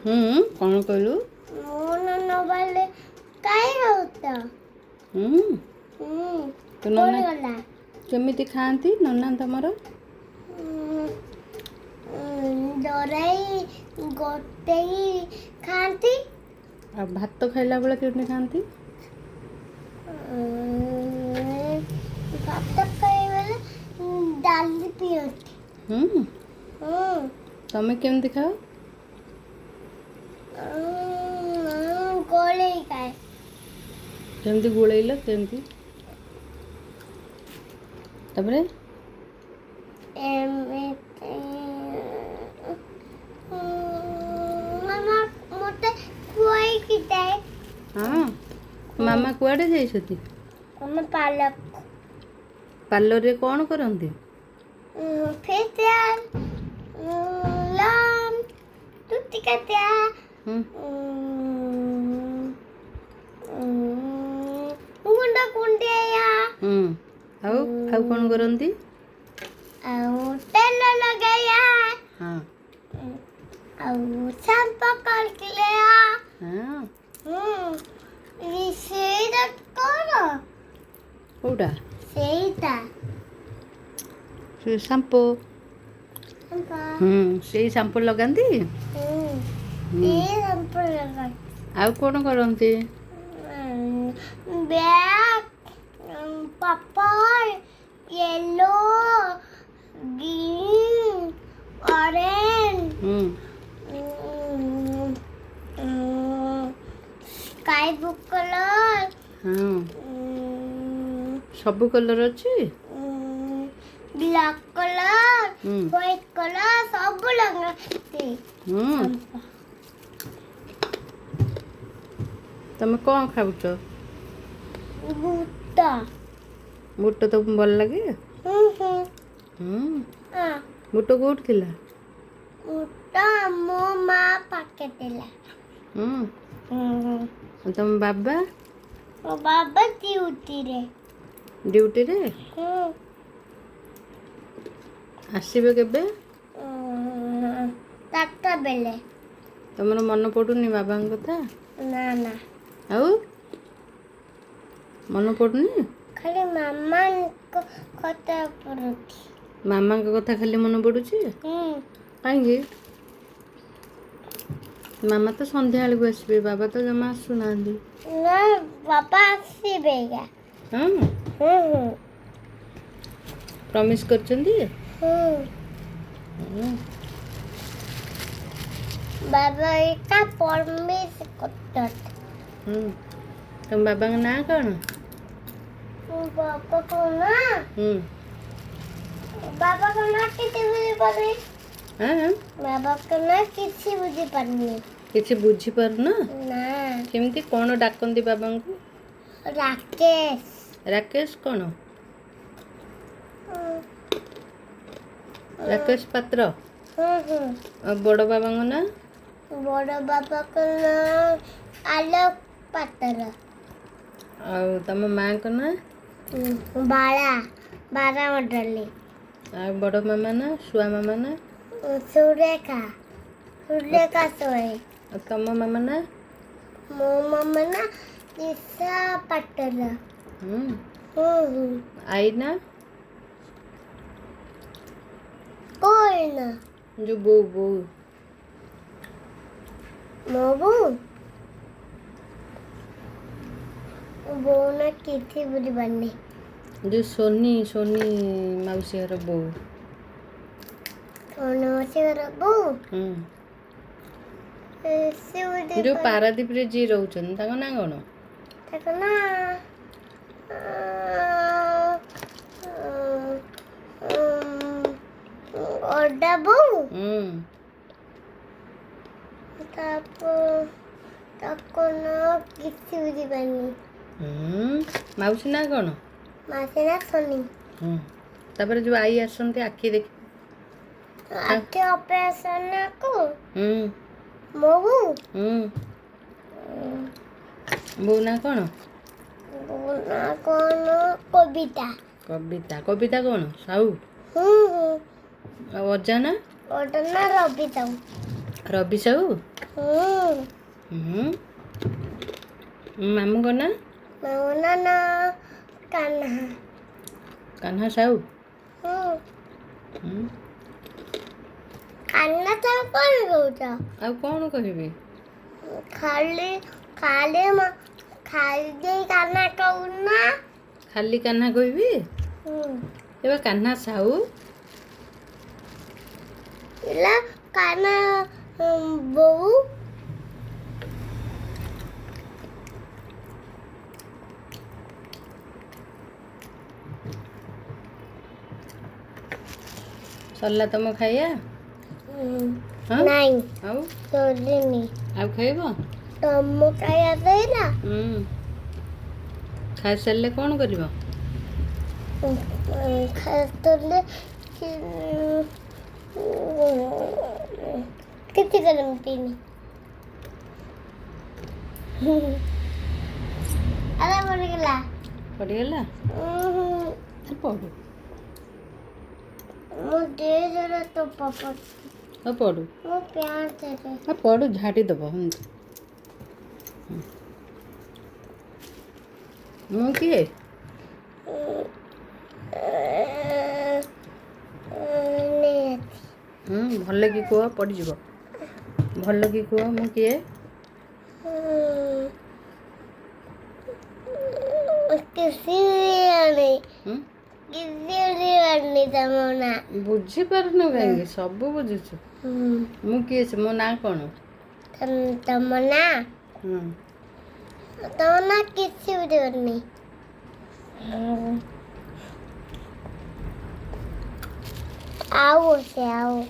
ହୁଁ, କ'ଣ କହିଲୁ? ମୋ ନନା ବାଲେ କାଇଁ ରହୁଛ? ହୁଁ। ହୁଁ। ତୋ ନନା କୋଉଠି ଗଲା? କେମିତି ଖାଆନ୍ତି ନନା ତମର? ଡରେଇ ଗୋଟେଇ ଖାଆନ୍ତି। ଆଉ ଭାତ ଖାଇଲା ବେଳେ କେମିତି ଖାଆନ୍ତି? ଭାତ ଖାଇବେଳେ ଡାଲି ପିଅନ୍ତି। ହୁଁ। ହୁଁ। ତମେ କେମିତି ଖାଅ? ଗୋଳେଇ ଖାଏ। କେମିତି ଗୋଳେଇଲ କେମିତି ତାପରେ? ଏମିତି। ମାମା ମତେ ଖୁଆଇକି ଯାଏ। ହଁ, ମାମା କୁଆଡ଼େ ଯାଇଛନ୍ତି? ଆମ ପାଲକ। ପାର୍ଲରରେ କ'ଣ କରନ୍ତି? ଫେସିଆଲ, ଲମ୍, ଚୁଟି କାଟିବା। ହୁଁ। ମୁଣ୍ଡ କୁଣ୍ଡେଇବା। ହୁଁ, ଆଉ ଆଉ କ'ଣ କରନ୍ତି? ଆଉ ତେଲ ଲଗେଇବା। ହଁ। ଆଉ ସାମ୍ପୋ କରିଥିଲେ। ହଁ। ହୁଁ, ସେଇଟା କଣ? କୋଉଟା? ସେଇଟା। ସେ ସାମ୍ପୋ। ସାମ୍ପୋ। ହୁଁ, ସେଇ ସାମ୍ପୋ ଲଗାନ୍ତି। ହୁଁ। ହୁଁ। ଏଇ ସାମ୍ପୋ ଲଗାନ୍ତି। ଆଉ କ'ଣ କରନ୍ତି? Black, purple, yellow, green, orange, ହୁଁ। Sky blue colour. ହଁ, ସବୁ କଲର୍ ଅଛି। ବ୍ଲାକ୍ କଲର୍, ହୁଁ। ହ୍ୱାଇଟ୍ କଲର୍ ସବୁ ଲଗାନ୍ତି। ହୁଁ। ତମେ କ'ଣ ଖାଉଛ? ବୁଟ। ବୁଟ ତମକୁ ଭଲ ଲାଗେ? ହୁଁ ହୁଁ। ହୁଁ। ହଁ। ବୁଟ କୋଉଠି ଥିଲା? ବୁଟ ମୋ ମା ପାଖେ ଥିଲା। ହୁଁ। ହୁଁ। ଆଉ ତମ ବାବା? ମୋ ବାବା ଡ୍ୟୁଟିରେ। ଡ୍ୟୁଟିରେ? ହୁଁ। ଆସିବେ କେବେ? 4ଟା ବେଳେ। ତମର ମନେ ପଡ଼ୁନି ବାବାଙ୍କ କଥା? ନା ନା। ଆଉ ମନେ ପଡ଼ୁନି? ଖାଲି ମାମାଙ୍କ କଥା ପଡୁଛି। ମାମାଙ୍କ କଥା ଖାଲି ମନେ ପଡ଼ୁଛି? ହୁଁ। କାହିଁକି? ମାମା ତ ସନ୍ଧ୍ୟାବେଳକୁ ଆସିବେ, ବାବା ତ ଜମା ଆସୁନାହାନ୍ତି। ନା, ବାବା ଆସିବେ। ହଁ? ହୁଁ ହୁଁ। ପ୍ରମିସ୍ କରିଛନ୍ତି? ହୁଁ। ହୁଁ। ବାବା ଏକା ପରମିସ୍ କରୁଛନ୍ତି। ହୁଁ, ତମ ବାବାଙ୍କ ନାଁ କ'ଣ? ବାବା କଣ? ହୁଁ। ବାବା କଣ କିଛି ବୁଝିପାରୁନି। ହଁ। ବାବା କଣ କିଛି ବୁଝିପାରୁନି। କିଛି ବୁଝିପାରୁନ? ନା। କେମିତି କ'ଣ ଡାକନ୍ତି ବାବାଙ୍କୁ? ରାକେଶ। ରାକେଶ କ'ଣ? ରାକେଶ ପାତ୍ର। ହୁଁ ହୁଁ। ଆଉ ବଡ଼ ବାବାଙ୍କ ନାଁ? ବଡ଼ ବାବାଙ୍କ ନାଁ ଆଲୋକ ପାତ୍ର। ଆଉ ତମ ମାଙ୍କ ନାଁ? ବାଳା ବାରା ମଣ୍ଡଲି। ଆଉ ବଡ଼ ମାମା ନା, ଶୁଆ ମାମା ନା? ସୁରେଖା, ସୁରେଖା ସୋଏ। ଆଉ ତମ ମାମା ନା? ମୋ ମାମା ନା ନିଶା ପାଟର। ହୁଁ। ହୁଁ ହୁଁ। I ନା? କୋଉ ନା? ଯୋଉ ବୋଉ, ବୋଉ। ମୋ ବୋଉ, ବୋଉ ନା କିଛି ବୁଝିପାରୁନି। ଯୋଉ ସୋନି, ସୋନି ମାଉସୀ ଘର ବୋଉ। ସୋନି ମାଉସୀ ଘର ବୋଉ? ହୁଁ। ସେ ଯୋଉ ପାରାଦୀପରେ ଯିଏ ରହୁଛନ୍ତି, ତାଙ୍କ ନାଁ କ'ଣ? ତାଙ୍କ ନାଁ ଅଡା ବୋଉ। ହୁଁ। ତାପ ତାଙ୍କ ନାଁ କିଛି ବୁଝିପାରୁନି। ହୁଁ, ମାଉସୀ ନାଁ କ'ଣ? ମାଉସୀ ନାଁ ସୋନି। ହୁଁ, ତାପରେ ଯୋଉ ଆଈ ଆସନ୍ତି ଆଖି ଦେଖି? ଆଖି ଅପରେସନକୁ? ହୁଁ। ମୋ ବୋଉ? ହୁଁ, ବୋଉ ନାଁ କ'ଣ? ବୋଉ ନାଁ କ'ଣ? କବିତା। କବିତା, କବିତା କ'ଣ ସାହୁ? ହୁଁ ହୁଁ। ଆଉ ଅଜା ନା? ଅଜା ନା ରବି ସାହୁ। ରବି ସାହୁ। ହୁଁ। ହୁଁ, ମାମୁଁଙ୍କ ନାଁ? ମୋ ନା କାହ୍ନା। କାହ୍ନା ସାହୁ। ହୁଁ। ହୁଁ। କାହ୍ନା ତ କଣ କହୁଛ? ଆଉ କ'ଣ କହିବି? ଖାଲି ଖାଲି ଖାଲି କାହ୍ନା କହୁନା। ଖାଲି କାହ୍ନା କହିବି? ହୁଁ। ଏବେ କାହ୍ନା ସାହୁ। ହେଲା କାହ୍ନା ବୋଉ। ସରିଲା ତମ ଖାଇବା? ହୁଁ। ହଁ। ନାଇଁ। ଆଉ? ସରିନି। ଆଉ ଖାଇବ? ତମ ଖାଇବା ସରିଲା? ହୁଁ। ଖାଇସାରିଲେ କ'ଣ କରିବ? ଖାଇସାରିଲେ କିଛି କରନ୍ତିନି। ଆରେ, ପଡ଼ିଗଲା। ପଡ଼ିଗଲା? ଉଁ, ପଡ଼ୁ। ମୁଁ ଡ୍ରେସରେ ଟୋପା ପଡୁଛି। ଆଉ ପଡ଼ୁ। ମୋ ପ୍ୟାଣ୍ଟରେ। ଆଉ ପଡ଼ୁ, ଝାଡ଼ି ଦେବ ଏମିତି। ମୁଁ କିଏ? ନିହାତି। ହୁଁ, ଭଲ କି କୁହ, ପଡ଼ିଯିବ। ଭଲ କି କୁହ, ମୁଁ କିଏ? କିଛି ଜାଣି ହୁଁ? କିଛି ବୁଝିପାରୁନି ତମ ନା। ବୁଝିପାରୁନ କାହିଁକି? ସବୁ ବୁଝୁଛୁ। ମୁଁ କିଏ? ମୋ ନାଁ କ'ଣ? ତମ ନା? ହୁଁ। ତମ ନା କିଛି ବୁଝିପାରୁନି। ଆଉ ସେ ଆଉ